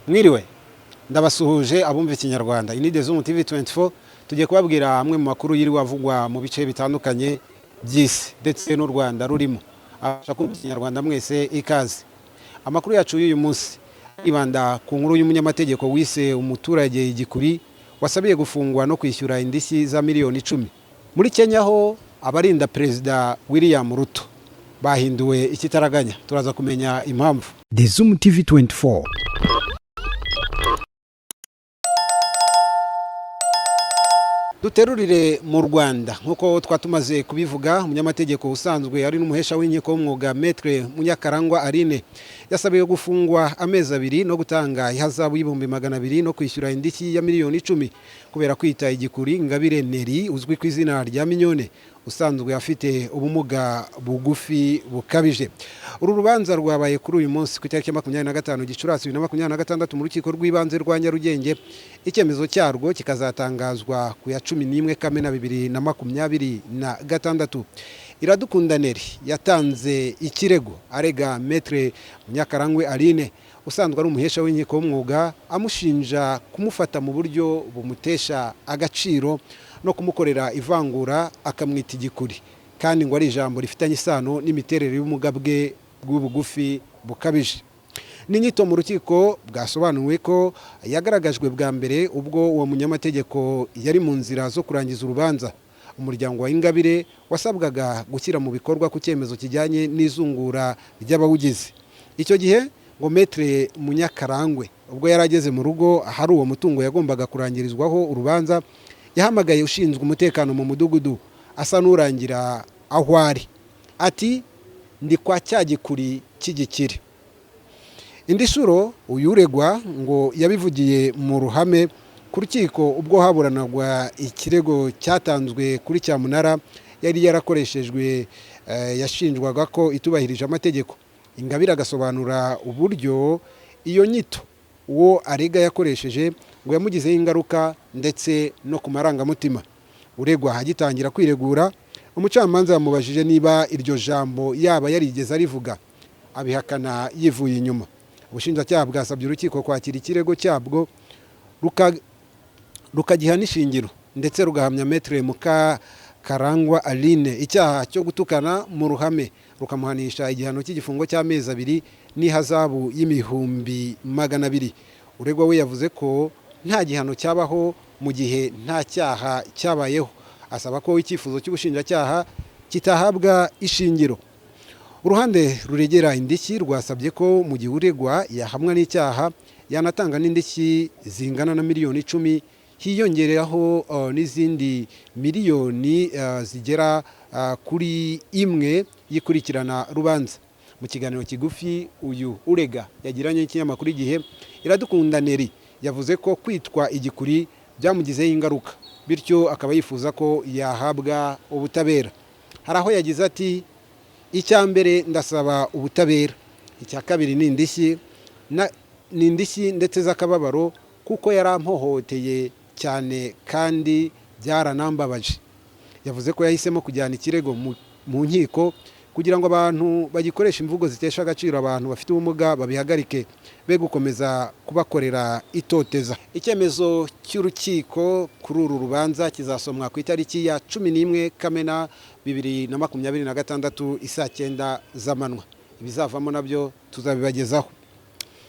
Mwiriwe, ndabasuhuje abumva Ikinyarwanda. Iyi ni The Zoom TV 24. Tugiye kubabwira amwe mu makuru yiriwe avugwa mu bice bitandukanye by'isi ndetse n'u Rwanda rurimo. Abasha kumva Ikinyarwanda mwese, ikaze. Amakuru yacu y'uyu munsi ibanda ku nkuru y'umunyamategeko wise umuturage igikuri, wasabiye gufungwa no kwishyura indishyi za miliyoni 10. Muri Kenya ho, abarinda Perezida William Ruto bahinduwe ikitaraganya. Turaza kumenya impamvu. The Zoom TV 24. Duterurire mu Rwanda. Nk'uko twatumaze kubivuga, umunyamategeko usanzwe ari n'umuhesha w'inkiko w'umwuga, Maître Munyakarangwa Aline, yasabiwe gufungwa amezi 2 no gutanga ihazabu y'200,000 no kwishyura indishyi ya miliyoni 10 kubera kwita igikuri Ingabire Neri, uzwi ku izina rya Mignone, usanzwe afite ubumuga bugufi bukabije. Uru rubanza rwabaye kuri uyu munsi ku itariki ya 25 Gicurasi 2026 mu Rukiko rw'Ibanze rwa Nyarugenge. Icyemezo cyarwo kikazatangazwa ku ya 11 Kamena 2026. Iradukunda Neri yatanze ikirego arega Maître Munyakarangwe Aline, usanzwe ari umuhesha w'inkiko w'umwuga, amushinja kumufata mu buryo bumutesha agaciro no kumukorera ivangura, akamwita igikuri, kandi ngo ari ijambo rifitanye isano n'imiterere y'ubumuga bwe bw'ubugufi bukabije. N'inyito mu rukiko bwasobanuwe ko yagaragajwe bwa mbere ubwo uwo munyamategeko yari mu nzira zo kurangiza urubanza umuryango wa Ingabire wasabwaga gushyira mu bikorwa ku cyemezo kijyanye n'izungura ry'abawugize. Icyo gihe ngo Maître Munyakarangwe, ubwo yari ageze mu rugo ahari uwo mutungo yagombaga kurangirizwaho urubanza, yahamagaye ushinzwe umutekano mu mudugudu, asa n'urangira aho ari, ati: "Ndi kwa cya gikuri cy'igikire." Indi nshuro uyu uregwa ngo yabivugiye mu ruhame ku rukiko ubwo haburanagwa ikirego cyatanzwe kuri cyamunara yari yarakoreshejwe, yashinjwaga ko itubahirije amategeko. Ingabire agasobanura uburyo iyo nyito uwo arega yakoresheje ngo yamugizeho ingaruka ndetse no ku marangamutima. Uregwa agitangira kwiregura, umucamanza yamubajije niba iryo jambo yaba yarigeze arivuga, abihakana yivuye inyuma. Ubushinjacyaha bwasabye urukiko kwakira ikirego cyabwo, rukagiha n'ishingiro, ndetse rugahamya Maître Mukakarangwa Aline icyaha cyo gutukana mu ruhame, rukamuhanisha igihano cy'igifungo cy'amezi 2 n'ihazabu y'200,000. Uregwa we yavuze ko nta gihano cyabaho mu gihe nta cyaha cyabayeho, asaba ko icyifuzo cy'ubushinjacyaha kitahabwa ishingiro. Uruhande ruregera indishyi rwasabye ko mu gihe uregwa yahamwa n'icyaha, yanatanga n'indishyi zingana na miliyoni 10, hiyongeraho n'izindi miliyoni zigera kuri 1 y'ikurikirana rubanza. Mu kiganiro kigufi uyu urega yagiranye n'ikinyamakuru Igihe, Iradukunda Neri yavuze ko kwitwa igikuri byamugizeho ingaruka, bityo akaba yifuza ko yahabwa ubutabera. Hari aho yagize ati: "Icya mbere ndasaba ubutabera, icya kabiri ni indishyi, ni indishyi ndetse z'akababaro, kuko yarampohoteye cyane kandi byaranambabaje." Yavuze ko yahisemo kujyana ikirego mu nkiko kugira ngo abantu bagikoresha imvugo zitesha agaciro abantu bafite ubumuga babihagarike, be gukomeza kubakorera itoteza. Icyemezo cy'urukiko kuri uru rubanza kizasomwa ku itariki ya 11 Kamena 2026 isaa 9 z'amanywa. Ibizavamo nabyo tuzabibagezaho.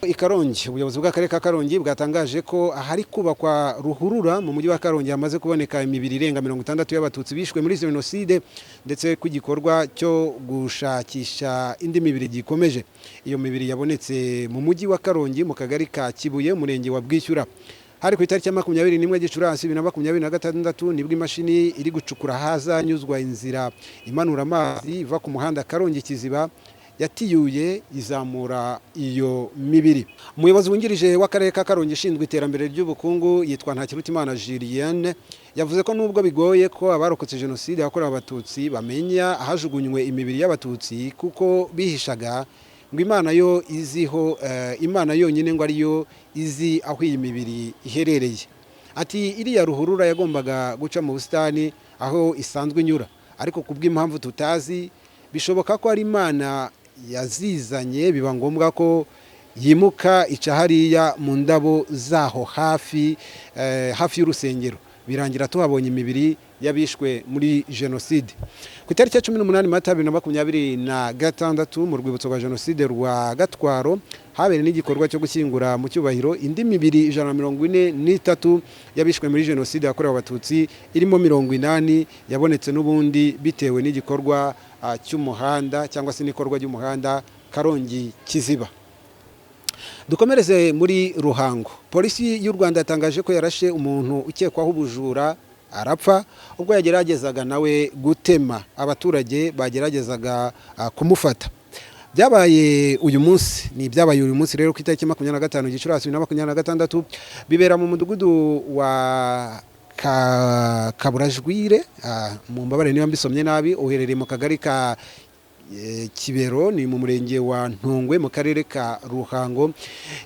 I Karongi, ubuyobozi bw'akarere ka Karongi bwatangaje ko ahari kubakwa ruhurura mu mujyi wa Karongi hamaze kuboneka imibiri irenga 60 y'Abatutsi bishwe muri jenoside, ndetse ko igikorwa cyo gushakisha indi mibiri gikomeje. Iyo mibiri yabonetse mu mujyi wa Karongi, mu kagari ka Kibuye, umurenge wa Bwishyura. Hari ku itariki ya 21 Gicurasi 2026, nibwo imashini iri gucukura ahazanyuzwa inzira imanura amazi iva ku muhanda Karongi Kiziba yatiyuye, izamura iyo mibiri. Umuyobozi wungirije w'akarere ka Karongi ushinzwe iterambere ry'ubukungu yitwa Ntakirutimana Julienne, yavuze ko nubwo bigoye ko abarokotse jenoside yakorewe Abatutsi bamenya ahajugunywe imibiri y'Abatutsi kuko bihishaga, ngo Imana yo iziho, Imana yonyine ngo ariyo izi aho iyi mibiri iherereye. Ati: "Iriya ruhurura yagombaga guca mu busitani aho isanzwe inyura, ariko ku bw'impamvu tutazi, bishoboka ko ari Imana yazizanye, biba ngombwa ko Yimuka ica hariya mu ndabo zaho hafi, hafi y'urusengero, birangira tuhabonye imibiri y'abishwe muri jenoside. Ku itariki ya 18 Mata 2026, mu rwibutso rwa jenoside rwa Gatwaro habereye n'igikorwa cyo gushyingura mu cyubahiro indi mibiri 143 y'abishwe muri jenoside yakorewe Abatutsi, irimo 80 yabonetse n'ubundi bitewe n'igikorwa cy'umuhanda cyangwa se n'ikorwa ry'umuhanda Karongi Kiziba. Dukomereze muri Ruhango. Polisi y'u Rwanda yatangaje ko yarashe umuntu ukekwaho ubujura arapfa, ubwo yageragezaga nawe gutema abaturage bageragezaga kumufata. Byabaye uyu munsi, ni ibyabaye uyu munsi rero ku itariki 25 Gicurasi 2026, bibera mu mudugudu wa Kaburajwire, mu mbabare niba mbisomye nabi, uherereye mu kagari ka Kibero, ni mu murenge wa Ntungwe mu karere ka Ruhango.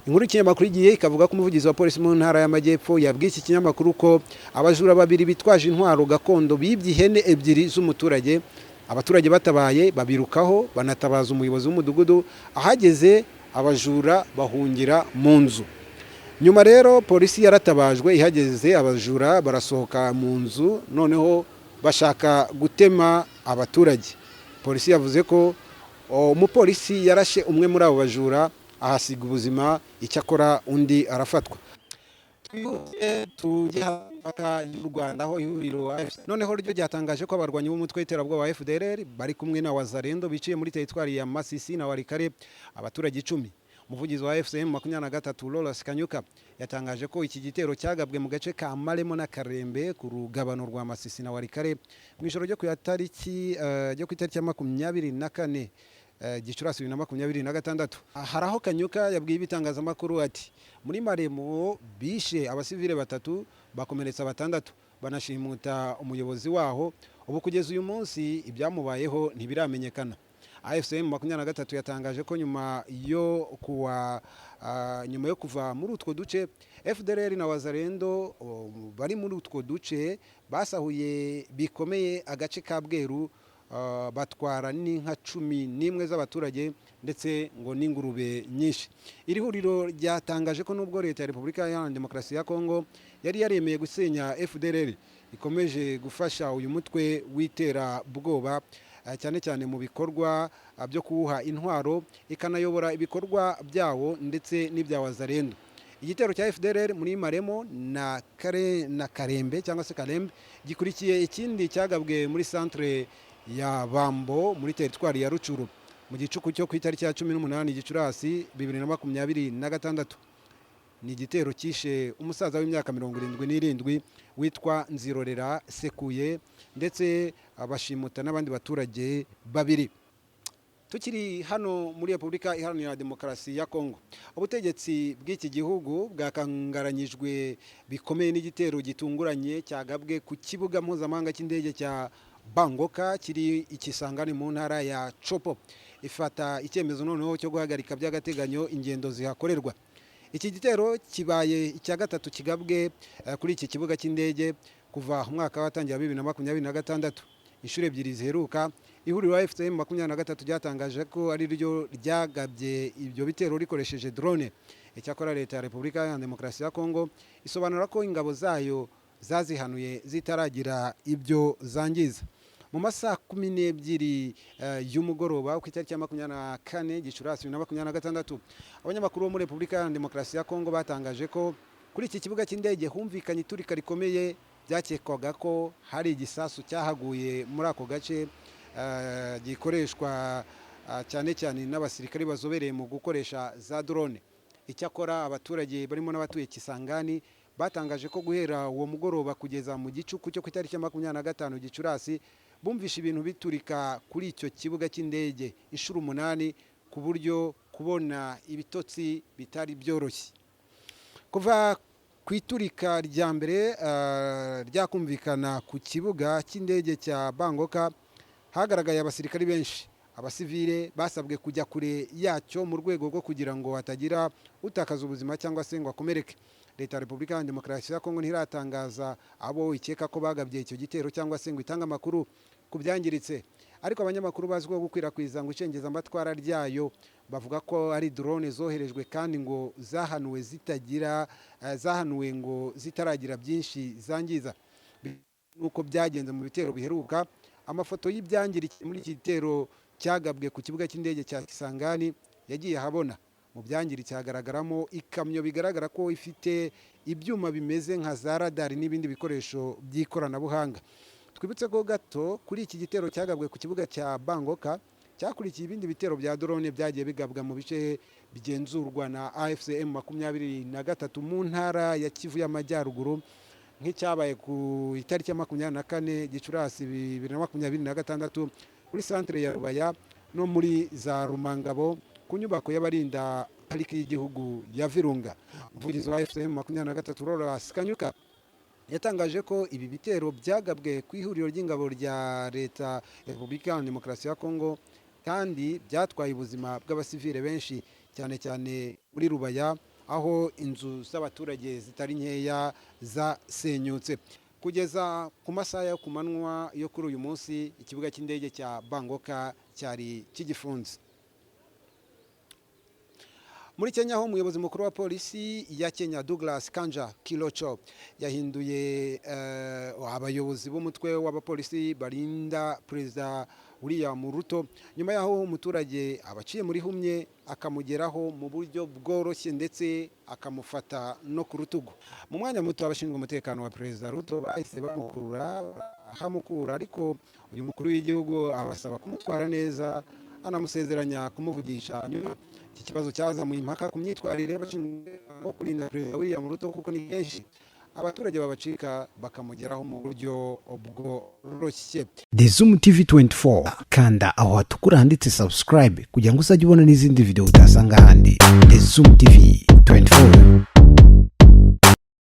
Inkuru y'ikinyamakuru Igihe ikavuga ko umuvugizi wa polisi mu ntara y'Amajyepfo yabwiye iki kinyamakuru ko abajura babiri bitwaje intwaro gakondo bibye ihene ebyiri z'umuturage. Abaturage batabaye babirukaho, banatabaza umuyobozi w'umudugudu. Ahageze abajura bahungira mu nzu. Nyuma rero polisi yaratabajwe, ihageze abajura barasohoka mu nzu, noneho bashaka gutema abaturage. Polisi yavuze ko umupolisi yarashe umwe muri abo bajura ahasiga ubuzima, icyakora undi arafatwa. Twihute tujye haka y'u Rwanda, aho ihuriro noneho ryo ryatangaje ko abarwanyi b'umutwe w'iterabwoba wa FDLR bari kumwe na Wazalendo biciye muri teritwari ya Masisi na Walikale abaturage 10. Umuvugizi wa AFC M 23 Lawrence Kanyuka yatangaje ko iki gitero cyagabwe mu gace ka Maremo na Karembe ku rugabano rwa Masisi na Walikale mu ijoro ryo ku itariki ya 24 Gicurasi 2026. Hari aho Kanyuka yabwiye ibitangazamakuru ati: "Muri Maremo bishe abasivile batatu, bakomeretsa batandatu, banashimuta umuyobozi waho. Ubu kugeza uyu munsi ibyamubayeho ntibiramenyekana." AFC M 23 yatangaje ko nyuma yo kuva muri utwo duce, FDLR na Wazalendo bari muri utwo duce basahuye bikomeye agace ka Bweru, batwara n'inka 11 z'abaturage ndetse ngo n'ingurube nyinshi. Iri huriro ryatangaje ko nubwo leta ya Repubulika Iharanira Demokarasi ya Kongo yari yaremeye gusenya FDLR, ikomeje gufasha uyu mutwe w'iterabwoba, cyane cyane mu bikorwa byo kuwuha intwaro, ikanayobora ibikorwa byawo ndetse n'ibya Wazalendo. Igitero cya FDLR muri Maremo na Karembe cyangwa se Karembe gikurikiye ikindi cyagabwe muri centre ya Bambo muri teritwari ya Rutshuru mu gicuku cyo ku itariki ya 18 Gicurasi 2026. Ni igitero cyishe umusaza w'imyaka 77 witwa Nzirorera Sekuye, ndetse abashimuta n'abandi baturage babiri. Tukiri hano muri Repubulika Iharanira Demokarasi ya Kongo, ubutegetsi bw'iki gihugu bwakangaranyijwe bikomeye n'igitero gitunguranye cyagabwe ku kibuga mpuzamahanga cy'indege cya Bangoka kiri i Kisangani mu ntara ya Tshopo, ifata icyemezo noneho cyo guhagarika by'agateganyo ingendo zihakorerwa. Iki gitero kibaye icya gatatu kigabwe kuri iki kibuga cy'indege kuva umwaka watangira 2026. Inshuro ebyiri ziheruka, ihuriro AFC M 23 ryatangaje ko ari ryo ryagabye ibyo bitero rikoresheje drone. Icyakora leta ya Repubulika ya Demokarasi ya Kongo isobanura ko ingabo zayo zazihanuye zitaragira ibyo zangiza. Mu masaha 12 y'umugoroba ku itariki ya 24 Gicurasi 2026, abanyamakuru bo muri Repubulika ya Demokarasi ya Kongo batangaje ko kuri iki kibuga cy'indege humvikanye iturika rikomeye, byakekwaga ko hari igisasu cyahaguye muri ako gace, gikoreshwa cyane cyane n'abasirikari bazobereye mu gukoresha za drone. Icyakora abaturage barimo n'abatuye Kisangani batangaje ko guhera uwo mugoroba kugeza mu gicuku cyo ku itariki ya 25 Gicurasi bumvishe ibintu biturika kuri icyo kibuga cy'indege inshuro umunani, ku buryo kubona ibitotsi bitari byoroshye. Kuva ku iturika rya mbere ryakumvikana ku kibuga cy'indege cya Bangoka, hagaragaye abasirikari benshi. Abasivile basabwe kujya kure yacyo mu rwego rwo kugira ngo hatagira utakaza ubuzima cyangwa se ngo akomereke. Leta ya Repubulika ya Demokarasi ya Kongo ntiratangaza abo ikeka ko bagabye icyo gitero cyangwa se ngo itange amakuru ku byangiritse. Ariko abanyamakuru bazwiho gukwirakwiza ngo icengezamatwara ryayo bavuga ko ari drone zoherejwe kandi ngo zahanuwe zitagira zahanuwe ngo zitaragira byinshi zangiza. Nuko byagenze mu bitero biheruka, amafoto y'ibyangirikiye muri iki gitero cyagabwe ku kibuga cy'indege cya Kisangani yagiye ahabona. Mu byangiritse hagaragaramo ikamyo bigaragara ko ifite ibyuma bimeze nka za radari n'ibindi bikoresho by'ikoranabuhanga. Twibutse ko gato kuri iki gitero cyagabwe ku kibuga cya Bangoka cyakurikiye ibindi bitero bya drone byagiye bigabwa mu bice bigenzurwa na AFC M23 mu ntara ya Kivu y'Amajyaruguru, nk'icyabaye ku itariki ya 24 Gicurasi 2026 kuri santere ya Rubaya no muri za Rumangabo ku nyubako y'abarinda Pariki y'Igihugu ya Virunga. Umuvugizi wa AFC M23, Lawrence Kanyuka, yatangaje ko ibi bitero byagabwe ku ihuriro ry'ingabo rya Leta ya Repubulika ya Demokarasi ya Kongo kandi byatwaye ubuzima bw'abasivile benshi, cyane cyane muri Rubaya, aho inzu z'abaturage zitari nkeya zasenyutse. Kugeza ku masaha yo ku manywa yo kuri uyu munsi, ikibuga cy'indege cya Bangoka cyari kigifunze. Muri Kenya ho, umuyobozi mukuru wa polisi ya Kenya, Douglas Kanja Kilocho, yahinduye abayobozi b'umutwe w'abapolisi barinda Perezida William Ruto, nyuma y'aho umuturage abaciye muri humye akamugeraho mu buryo bworoshye ndetse akamufata no ku rutugu. Mu mwanya muto abashinzwe umutekano wa Perezida Ruto bahise bamukurura, barahamukura, ariko uyu mukuru w'igihugu abasaba kumutwara neza, anamusezeranya kumuvugisha nyuma. Iki kibazo cyazamuye impaka ku myitwarire y'abashinzwe wo kurinda Perezida William Ruto, kuko ni kenshi abaturage babacika bakamugeraho mu buryo bworoshye. The Zoom TV 24, kanda aho hatukura handitse subscribe kugira ngo uzajye ubona n'izindi video utasanga ahandi. The Zoom TV 24.